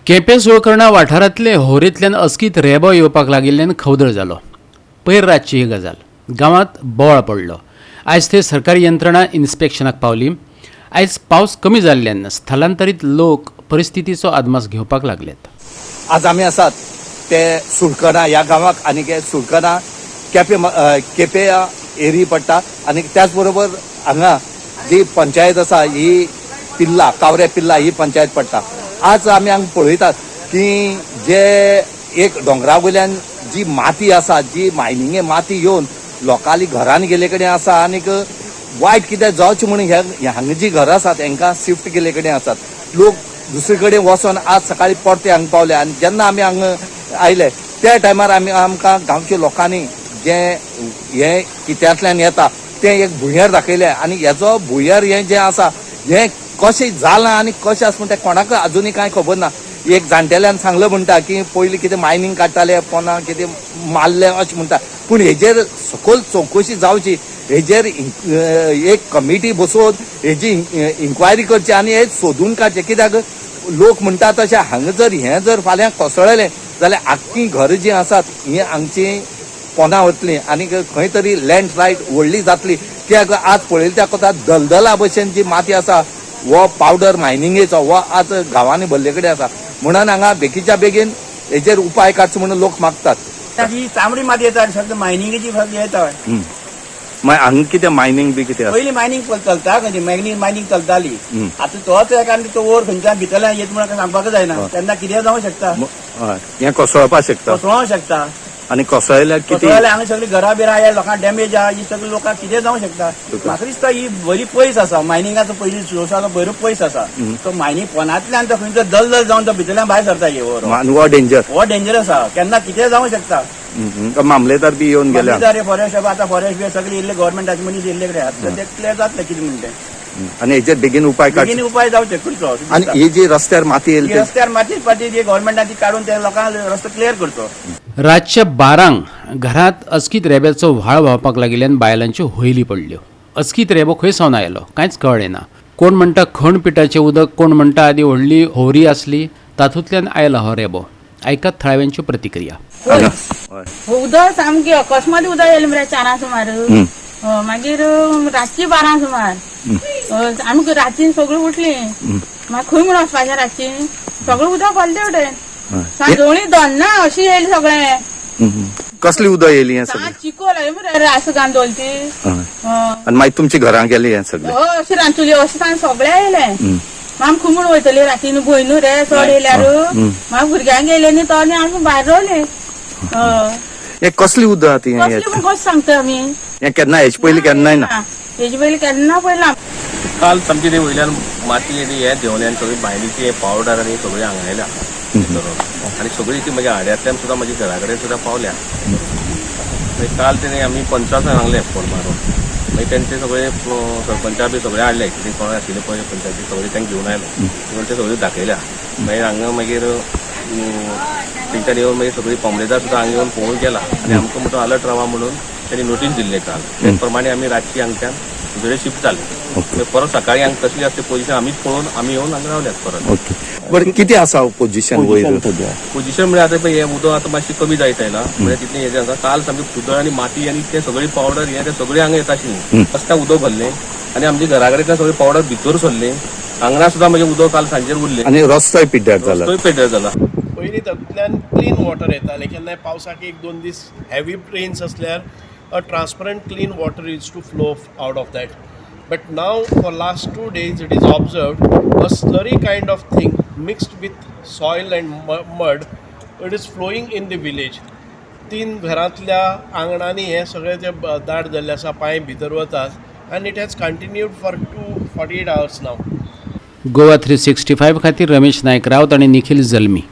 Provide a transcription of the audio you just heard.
केपें सुळकर्णा वाठारांतले होरेंतल्यान अचकीत रेबो येवपाक लागिल्ल्यान खवदळ जालो. पयर रातची ही गजाल. गांवांत बोवाळ पडलो. आयज थंय सरकारी यंत्रणा इन्स्पेक्शनाक पावली. आयज पावस कमी जाल्ल्यान स्थलांतरीत लोक परिस्थितीचो अदमास घेवपाक लागल्यात. आज आमी आसात ते सुळकणा ह्या गांवाक आनी हे सुळकणा केपे केपे एरी पडटा आनी त्याच बरोबर हांगा जी पंचायत आसा ही पिल्ला कावरे पिल्ला ही पंचायत पडटा. आज आमी हांगा पळयतात की जे एक दोंगरा वयल्यान जी माती आसा, जी मायनिंगे माती येवन लोकांली घरान गेल्ले कडेन आसा आनीक वायट कितें जावचें म्हणून ह्या हांगा जी घरां आसात हेंकां शिफ्ट केल्ले कडेन आसात. लोक दुसरे कडेन वचोन आज सकाळी परते हांगा पावले आनी जेन्ना आमी हांगा आयले त्या टायमार आमी आमकां गांवच्या लोकांनी जे हें कित्यांतल्यान येता तें एक भुंयर दाखयलें आनी हेजो भुंयर हें जें आसा हें कशें जालां आनी कशें आसा म्हण तें कोणाकूय आजुनूय कांय खबर ना. एक जाणटेल्यान सांगलें म्हणटा की पयलीं कितें मायनींग काडटाले, पोना कितें मारलें अशें म्हणटा, पूण हेजेर सखोल चवकशी जावची, हेजेर एक कमिटी बसोवन हेजी इन्क्वायरी करची आनी हे सोदून काडचें. कित्याक लोक म्हणटा तशें हांगा जर हें जर फाल्यां कोसळलें जाल्यार आख्खी घरां जीं आसात हीं हांगची पोना वतलीं आनी खंय तरी लँडस्लायड व्हडली जातली. कित्याक आज पळयल्या त्या कोता दलदला भशेन जी माती आसा हो पावडर मायनिंगेचो हो आज गांवांनी भरले कडेन आसा, म्हणून हांगा बेगीच्या बेगीन हेजेर उपाय काडचो म्हणून लोक मागतात. ही तांबडी माती येता, सगळी मायनिंगेची सगळी येता. मागीर हांगा कितें मायनींग बी कितें आसा? पयलीं मायनींग चलता खंय, मायनींग चलताली. आतां तोच एक आनी तो वोर खंयच्यान भितरल्यान येत म्हणून सांगपाक जायना, तेन्ना कितें जावंक शकता. हय, हें कोसळपाक शकता. कोसळोंक शकता. आनी कोसळल्यार कितें? कोसळ्यार हांगा सगळी घरां बिरां ह्या लोकांक डॅमेज आहा, ही सगळी लोकांक कितें जावंक शकता. म्हाका दिसता ही बरी पयस आसा, मायनिंगाचो पयलीं सोर्स बरो पयस आसा. तो मायनींग पोनांतल्यान तो खंयचो दलदल जावन तो भितरल्यान भायर सरता हे वोर. आनी हो डेंजर. हो डेंजरस आहा, केन्ना कितें जावंक शकता. मामलेदार बी येवन गेल्या? मामलेदार, फॉरेस्ट, आतां फॉरेस्ट बी सगळे इल्ले गव्हर्मेंटाचे मनीस इल्ले कडेन आसा, ते क्लियर जातले कितें म्हणटे. आनी हेजेर बेगीन उपाय बेगीन काडचे. उपाय जावचे करचो. आनी ही जी रस्त्यार माती ही येयली रस्त्यार माती पाटी जी गव्हर्मेंटान ती काडून ते लोकांक रस्तो क्लियर करचो. रातच्या 12 घरांत अचकीत रेब्याचो व्हाळ व्हांवपाक लागिल्ल्यान बायलांच्यो होयली पडल्यो. अचकीत रेबो खंय सावन आयलो कांयच कळ्ळें ना. कोण म्हणटा खण पिठाचें उदक, कोण म्हणटा आदी व्हडली होवरी आसली तातूंतल्यान आयला हो रेबो. आयकात थळाव्यांच्यो प्रतिक्रिया. हांगा. उदक सामकी अकस्मात उदक येयलें मरे 4 सुमार. मागीर रातची 12 सुमार आमी रातची सगळीं उठली. मागीर खंय म्हूण वचपाचें, रातची सगळें उदक भरलें तेवटेन, सांजोळी दोन्ना अशी येयलें सगळें. कसली उदक येयली हें सगळें? चिकोल मरे आसा गांदोलची. आनी मागीर तुमच्या घरां गेली हें सगळें? हय, अशी रांदचुली अशें सांग सगळें येयलें. आमी खंय म्हूण वयतली रातीन, भंय न्हू रे चड येयल्यार. मागीर भुरग्यांक येयलें न्ही तो आनी आमी भायर रावले. हय. हें कसली उदक ती हें? कसली म्हूण कशें सांगता आमी? हें केन्ना हेजे पयलीं केन्नाय ना? हेजे पयलीं केन्ना पयलां. काल सामकी ते वयल्यान माती आनी हें देंवलें आनी सगळी भायली पावडर आनी सगळी हांगा आयल्या आनी सगळी ती म्हज्या आड्यांतल्यान सुद्दां म्हज्या घरा कडेन सुद्दां पावल्या. मागीर काल तेणी आमी पंचाक सांगलें फोन मारून, मागीर तेंचे सगळे सरपंचा बी सगळे हाडले, कितें कोण आशिल्ले पळय पंचायती सगळे तांकां घेवन आयले, घेवन ते सगळे दाखयल्या. मागीर हांगा मागीर तेंच्यान येवन मागीर सगळी मामलेदार सुद्दां हांगा येवन पळोवन गेला आनी आमकां म्हणटो अलर्ट रावा म्हणून तेणी नोटीस दिल्ली काल. ते प्रमाणे आमी रातची हांगच्यान दुसरे शिफ्ट जाले. मागीर परत सकाळी हांगा कसली आसता पोझिशन आमीच पळोवन आमी येवन हांगा रावल्यात परत. ओके, बरें, कितें आसा पोझिशन वयर? पोझिशन म्हळ्यार आतां पळय हें उदक आतां मातशें कमी जायत आयलां, म्हळ्यार तितलें हें जाता. काल सामकें कुदळ आनी माती आनी ते सगळी पावडर हें तें सगळें हांगा येता आशिल्लें, रस्त्याक उदक भरलें आनी आमच्या घरा कडेन सगळें पावडर भितर सरलें. हांगा सुद्दां म्हजें उदक काल सांजेर उरलें. आनी रस्तोय पिड्ड्यार जाला. रस्तोय पेड्ड्यार जाला. पयलीं तातूंतल्यान क्लीन वॉटर येतालें. केन्नाय पावसाक 1-2 दीस हेवी रेन्स आसल्यार a transparent clean water is to flow out of that, but now for last 2 days it is observed a slurry kind of thing mixed with soil and mud, it is flowing in the village. 3 घरांतल्या आंगणांनी हें सगळें तें दाट जाल्लें आसा, पांय भितर वतात आनी it has continued for 2 48 hours now. Goa 365 खातीर रमेश नायक रावत आनी निखील जल्मी.